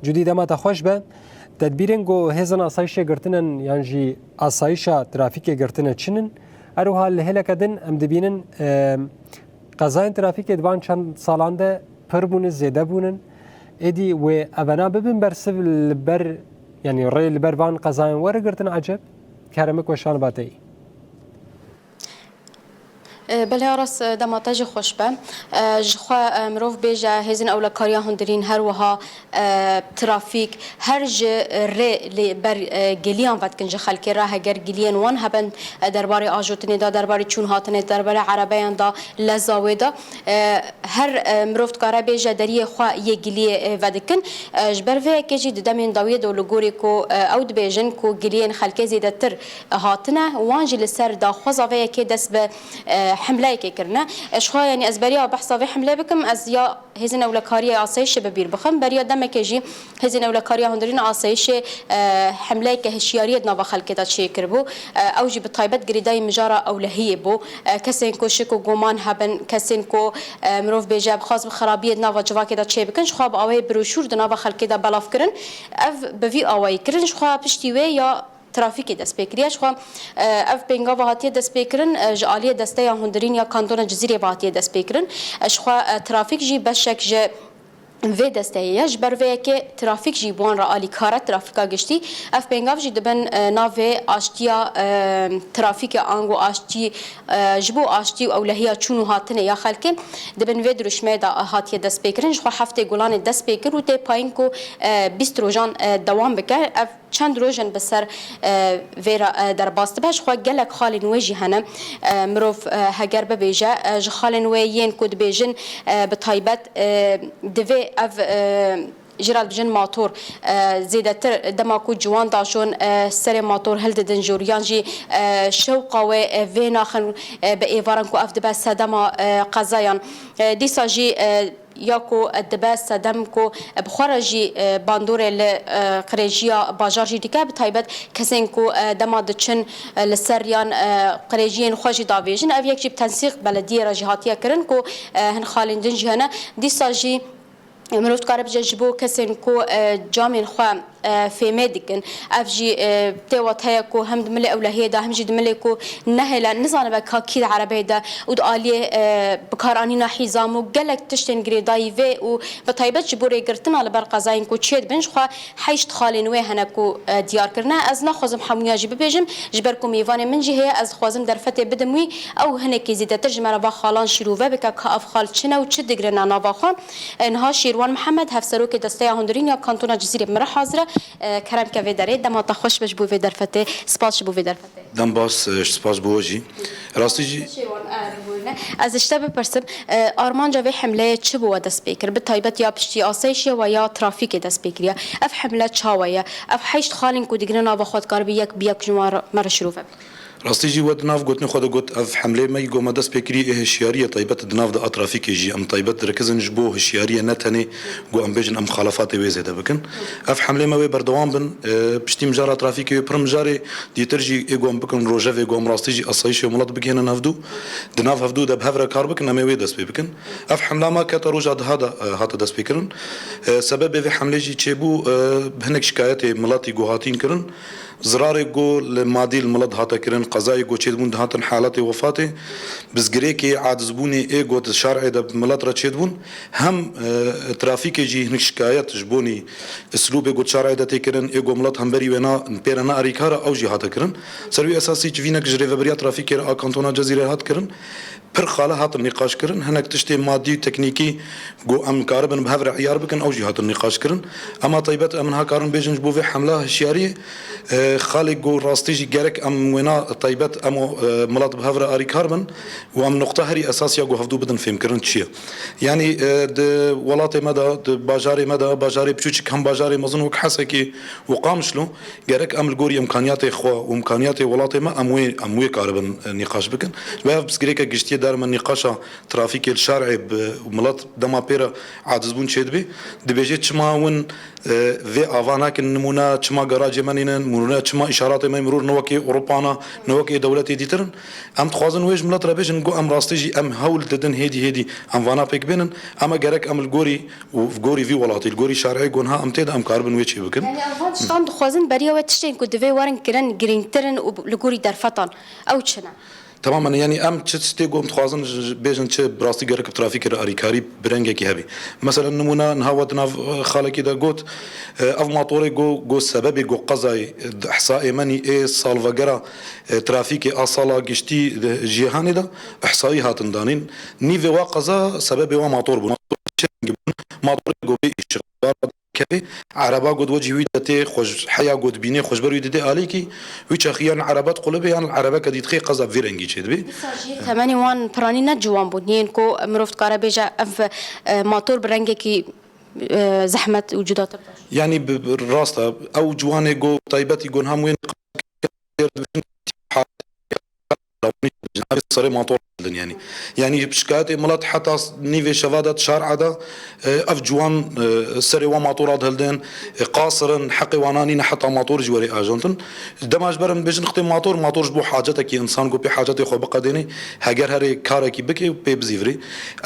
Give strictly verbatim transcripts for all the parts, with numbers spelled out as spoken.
Cudî, dema te xweş be. Tedbîrên ku hêzên asayîşê girtine yan jî asayîşa trafîkê girtine çi ne? Her wiha li hêleke din em dibînin, e, qezayên trafîkê di van çend salan de pir bûne, zêde bûnin. Êdî wê evena bibin bersiv li ber, yanî rê li ber van qezayan were girtin eceb? Kerem, weşan ba te yî. E, belê Aras, e, dema te jî xweş be. E, ji xwe, e, mirov bêje hêzên ewlekariya hundirîn her wiha, e, trafîk her ji rê li ber, e, geliyan vedikin ji xelkê re, heger geliyên wan hebin, e, derbarê ajotinê de, derbarê çûn hatinê, derbarê erebeyan de, leza wê de, e, her, e, mirov dikare bêje deriyê xwe yê giliyê, e, vedikin. E, ji ber vê yekê jî di demên dawiyê de û li gorî ku, e, ew dibêjin ku giliyên xelkê zêdetir hatine, wan jî li ser daxwaza vê yekê dest bi, e, hemleyekê kirine. E, ji xwe, yanî ez beriya behsa vê hemleyê bikim, ez ya hêzên ewlekariyê asayîşê bi bîr bixim. Beriya demekê jî hêzên ewlekariya hundirîn asayîşê, e, hemleyeke hişyariyê di nava xelkê de çêkiribû. E, ew jî bi taybet girêdayî mijara ewlehiyê bû. E, kesên ku şik û guman hebin, kesên ku, e, mirov bêje, bi xwaz bi xerabiyê di nava civakê de çêbikin, ji xwe bi awayê broşûr di nava xelkê de belav kirin. Ev bi vî awayî kirin, ji xwe piştî wê ya trafîkê dest pê kiriye. Ji xwe, e, ev pêngava hatiye destpêkirin, e, ji aliyê Desteya Hundirîn ya Kantona Cizîrê ve hatiye destpêkirin. E, ji xwe, e, trafîk jî beşek ji vê desteyê ye. Ji ber vê yekê trafîk jî bi wan re alîkar e, trafîka giştî. Ev pêngav jî dibin, e, navê aştiya, e, trafîkê ango aştî, e, ji bo aştî û ewlehiya çûn û hatinê ya xelkê dibin vê dirûşmeyê de hatiye destpêkirin. Ji xwe heftê Gulanê dest pê kir û tê payîn ku, e, bîst rojan, e, dewam bike. Ev çend roj in bi ser, e, vê re, e, derbas dibe. Ji xwe gelek xalên wê jî hene. E, mirov, e, heger bibêje, e, ji xalên wê yên ku dibêjin, e, bi taybet, e, divê ev, e, jê re dibêjin mator, e, zêdetir dema ku ciwan dajon, e, serê mator hildidin jor, yan jî, e, şewqa wê, e, vê naxin, e, bi êvaran ku ev dibe sedema, e, qezayan. E, dîsa jî, e, ya ku dibe sedem ku bi xwe re jî, e, bandorê li, e, qirêjiya bajar jî dike, bi taybet kesên ku, e, dema diçin, e, li ser yan, e, qirêjiyên xwe jî davêjin. Ev yek jî bi tensîq belediyê re jî hatiye kirin ku, e, hin xalên din jî hene. Dîsa jî mirov dikare bije ji bo kesên ku, e, camên xwe e, fêmê dikin. Ev jî, e, tê wateye ku hem di milê ewlehiyê de, hem jî di milê ku nehêle, nizanibe ka kî di erebeyê de û di aliyê, e, bikaranîna hîzam û gelek tiştên girêdayî vê û bi taybet ji bo rêgirtina li ber qezayên ku çêdibin, ji xwe heşt xalên wê hene ku, e, diyar kirine. Ez naxwazim hemûya jî bibêjim, ji ber ku mêvanê min jî heye, ez dixwazim derfetê bidim wî, ew hinekî zêdetir ji me re va xalan şîrove bike ka ev xal çi ne û çi digrine nava xwe. E, niha Şêrwan Mihemed, hevserokê Desteya Hundirîn ya Kantona Cizîrê bi min re hazir e. E, kerem ke vê derê, dema te xweş be ji bo vê derfetê. Spas ji bo vê derfetê. Dem baş, e, spas bo we jî. Rastî jî. Şêrwan, e, bibûrine. Ez ji te bipirsim, e, armanca vê hemleyê çi bi we dest pê kir? Bi taybet ya piştî asayişê we ya trafîkê dest pê kiriye. Ev hemle çawa ye? Ev heşt xalên ku digire nava xwe dikaribe yek bi yek ji wan re, me re şirove bike. Rastî jî we di nav gotinê xwe de got, ev hemlê me yî ku me dest pê kirî ê hişyariyê taybet di nav de a trafîkê jî em taybet dirikizin ji bo hişyariyê ne tenê ku em bêjin em muxalefatê wê zêde bikin. Ev hemlê me wê berdewam bin, e, piştî mijara trafîkê wê pir mijarê dîtir jî ê ku em bikin rojevê ku em rastî jî asayîşê milet bigihênin hevdû. Di nav hevdû de bi hev re kar bikin, em ê wê dest pê bikin. Ev hemla me kete roja diha de, e, hate dest pê kirin. E, sebebê vê hemlê jî çêbû, e, hinek şikayetê miletî ku hatîn kirin. Zirarê ku li madî li milet dihate kirin, qezayê ku çêdibûn dihatin haletê wefatê, bizgirêkê acizbûnê ê ku di şer'ê de bi milet re çêdibûn, hem, e, trafîkê jî hinek şikayet ji bonî îslûbê ku di şer'ê de tê kirin, ê ku milet hemberî wê na, pê re ne erîkar e, ew jî hate kirin. Ser wî esasî civînek ji Rêveberiya Trafîkê re a Kantona Cezîrê hat kirin. Pir xale hatin nîqaş kirin. Hinek tiştê madî û teknîkî ku em karibin bi hev re îyar bikin, ew jî hatin nîqaş kirin. Ema taybet em niha karin bêjin ji bo vê hemla hişyariyê, e, xalê ku rastî jî gerek em wêna taybet em û, e, milet bi hev re arîkar bin û em nuqta herî esas ya ku hevdû bidin fêmkirin çi ye. Yanî, e, di welatê me de, di bajarê me de, bajarê piçûçik hem bajarê mezin wek Hesekê û Qamişlo, gerek em li gorî îmkaniyatê xwe û îmkaniyatê welatê me em wê, em wê karibin, e, nîqaş bikin. Ji ber ev pirsgirêke giştî ye, der me nîqaşa trafîkê li şer'ê bi milet dema pê re acizbûn çêdibê. Dibêje çima hûn, e, vê ava nakin nimûne, çima garajê me nînin, nimûne çima îşaratê me mirûr ne wekê Ewropa ne, ne wek ê dewletê dîtir in. Em dixwazin wê ji milet re bêjin, ku em rastî jî em hewl didin hêdî hêdî em vana pêk bênin. Em e gerek em li gorî û li gorî vî welatî, li gorî şerê ku niha em tê de em karibin wê çê bikin. Yani em van tiştan dixwazin beriya we tiştên ku divê werin kirin girîngtir in û li gorî derfetan. Ew çi ne? Temamen, yani em çi tiştê ku em dixwazin ji, bêjin çi bi rastî gerek bi trafîkê re alîkarî bi rengekî hebe. Mesela nimûne niha we di nav, e, xalekî de got, e, ev matorê ku, ku sebebê ku qezayê, e, di ihsayê me nî ê salvegera, e, trafîkê a sala giştî di cîhanê de ihsayî hatin danîn. Nîvê wa qeza sebebê wa mator bû. Mator çi rengî bûn? Matorê ku bê îşiq. Kevê, ereba got wecî wî de tê xweş, heya got bînê xweş ber wî didê alîkî, wî çaxî yan ereba diqulibê yan erebeke dî dixê qeza bi vî rengî çêdibê. Dîsa jî temenê wan piranî ne ciwan bûn. Yên ku mirov dikare bêje ev, e, mator bi rengekî, e, zehmet û cudatir daş. Yani bi, bi, rast e, ew ciwanê go taybetî gon hem wê serê mator dihildin yani. Yani şikayetê milet heta nîvê şeva de şar'a de, e, ev ciwan, e, serê wa matora dihildin, e, qasir in, heqê wana nîne heta mator ji werê ajantin. Dema ji ber em bêjin xitê mator, mator ji bo hacetekî insan ku pê hacetê xwe biqedênê, heger herê karekî bike pê bizîvirê.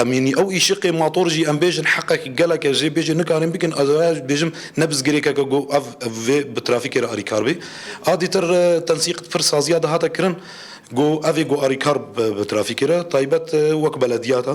Em yînî ew îşiqê mator jî em bêjin heqek gelek e jê bêjê nikarin bikin, ez aya bêjim ne bizgirêkeke ku ev, ev vê bi trafîkê re alîkar bê. A dîtir, e, tensîq pir saziya de hate kirin. Go evê go arîkar bi, bi trafîkê re, taybet, e, wek belediyat e.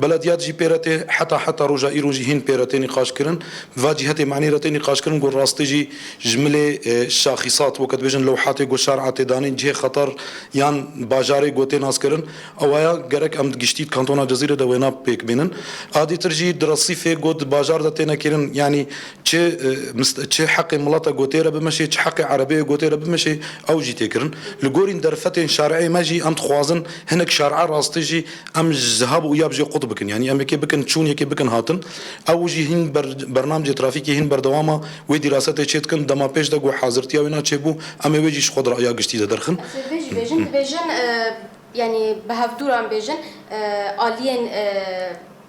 Belediyat jî pê re tê heta, heta roja îro jî hîn pê re tê nîqaş kirin. Va cîhetê manî re tê nîqaş kirin, go rastî jî ji milê, e, şaxîsat, weke dibêjin lewhatê go şar'a tê danîn, cihê xeter yan bajarê go tê nas kirin. Ewaya gerek em di giştî di kantona Cezîrê de wêna pêk bînin. A dîtir jî di resîfê go di bajar de têne kirin, yanî çi, e, mist-, çi heqê mileta gotê re bimeşê, çi heqê erebeyê gotê re bimeşê, ew jî tê kirin. Li gorîn derfetên şareyê me jî em dixwazin hinek şare rastî jî em ji ziha bi uya bi jê qut bikin. Yanî em yekê bikin çûn, yekê bikin hatin. Ew jî hîn ber-, bernamcê trafîkê hîn berdewama wê dîrasetê çê dikin. Dema pêş de ku hazirtiya wê na çêbû, em ê wê jî ji xwe di raya giştî de derxin. Ez ê vê jî bêjim, dibêjin, e, yanî bi hevdûran bêjin, e, aliyên, e,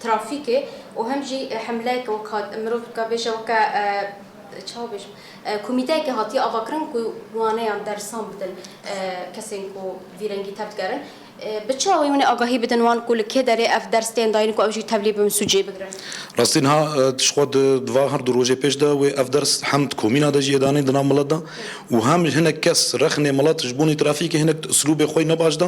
trafîkê û hem jî, e, hemleyeke wek hat, mirov dika bêje weke, e, çawa bêjim, e, komîteyeke hatiye avakirin ku waneyan dersan bidin, e, kesên ku vî rengî tevdigerin. E, bi çi awayî hûn ê agahî bidin wan ku li kê derê ev ders tên dayîn ku ew jî tevlî bibin sûcê bigirin? Rastî niha, e, ji xwe di, di va her du rojê pêş de wê ev ders hem di komîna de jî yê danîn di nav milet de û hem hinek kes rexnê milet ji bonî trafîkê hinek di uslûbê xwe ne baş de,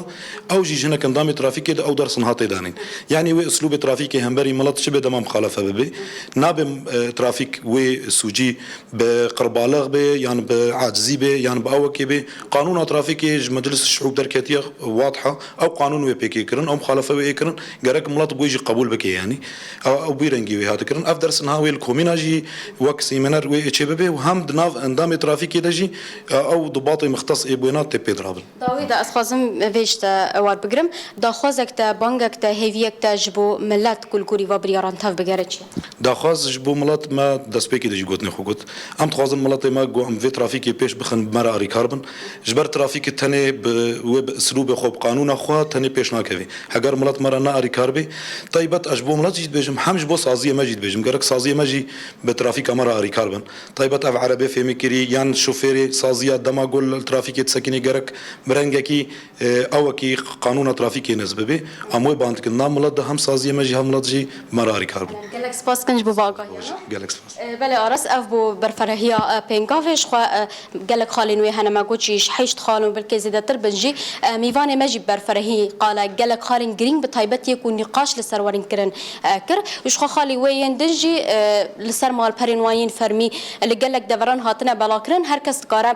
ew jî ji hinek endamê trafîkê de ew ders niha tê danîn. Yanî wê uslûbê trafîkê hemberî milet çi bê dema muxalefe bibe. Nabe, e, trafîk wê sûcî bi qirbalix bê, yan bi acizî bê, yan bi awekê bê. Qanûna trafîkê ji Meclis Şûb derketiye, wadiha. Ew qanûn wê pêkê kirin, ew muxalefe wê ê kirin. Gerek milet bi wê jî qebûl bike yanî. Ew, ew bî rengî wê hate kirin. Ev ders niha wê li komîna jî wek sêmîner wê ê çê bibe û hem di nav endamê trafîkê de jî, e, ew dibatê mixtes ê bi wêna tê pê dirabin. Dawî de ez xwazim vê ji te ewar bigirim. Daxwazek te, bangek te, hêviyek te ji bo milet ku li gorî va biryaran tev bigere çi ye? Daxwaz ji bo milet me destpêkê de jî gotinê xwe got. Em dixwazin miletê me ku em vê trafîkê pêş bixin bi me re arîkar bin. Ji ber trafîkê tenê bi wê bi uslûbê xwe, bi qanûna xwe tenê pêş nakevê. Heger milet me re ne arîkar bê, taybet ez ji bo milet jî dibêjim, hem ji bo saziyê me jî dibêjim. Gerek saziyê me jî bi trafîka me re arîkar bin. Taybet ev erebê fêmîkirî yan şofêrê saziya dema ku li trafîkê disekînê gerek bi rengekî, e, ewekî qanûna trafîkê nez bibe. Em wê bang dikin. Nav milet de hem saziyê me jî hem milet jî bi me re arîkar bin. Gelek spas dikin ji bo va agahiyana. Gelek spas. E, belê Aras, ev bû berferehiya, e, pêngavê ji xwe, e, gelek xalên wê hene me got jî ji heşt xal û belkê zêdetir bin jî, e, mîvanê me jî berferehî qale gelek xalên girîng bi taybet yê ku nîqaş li ser werin kirin, e, kir. Û ji xwe xalî wê yên din jî, e, li ser malperên wan yên fermî li gelek deveran hatine belakirin. Her kes dikare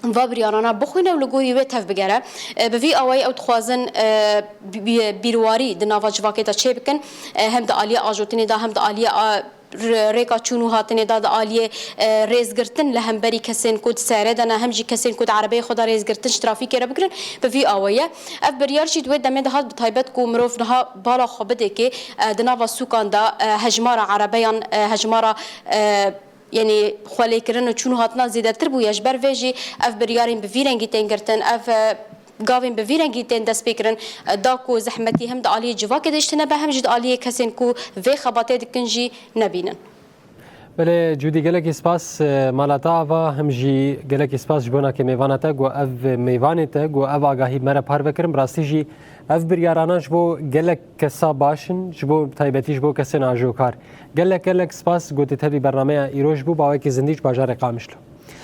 va biryarana bixwîne û li gorî wê tev bigere. E, bi vî awayî ew dixwazin, e, bi-, bi-, bîrwarî di nava civakê de çêbikin. E, hem di aliyê ajotinê de hem di aliyê a-, r-, rêka çûn û hatinê de, di aliyê, e, rêzgirtin li hemberî kesên ku di serê de ne, hem jî kesên ku di erebeyê xwe de rêzgirtin ji trafîkê re bigirin, bi vî awayî ye. Ev biryar jî di wê demê de hat, bi taybet ku mirov niha bala xwe bidê kê, e, di nava sûkan de, e, hejmara erebeyan, e, hejmara, e, yanî xwelêkirin û çûn û hatina zêdetir bûye. Ji ber vê jî ev biryarên bi vî rengî tên girtin, ev, e, gavên bi vî rengî tên destpêkirin, e, da ku zehmetî hem di aliyê civakê de ji tune be, hem jî di aliyê kesên ku vê xebatê dikin jî nebînin. Belê Cûdî, gelekî spas, e, mala te ava, him jî gelekî spas ji bona ke mêvana te ku ev mêvanê te ku ev agahî me re parve kirin. Bi rastî jî ev biryarana ji bo gelek kesa baş in, ji bo taybetî ji bo kesên ajokar. Gelek gelek spas ku tu tevî bernameya îroj bû, bawekî zindî ji bajarê Qamişlo.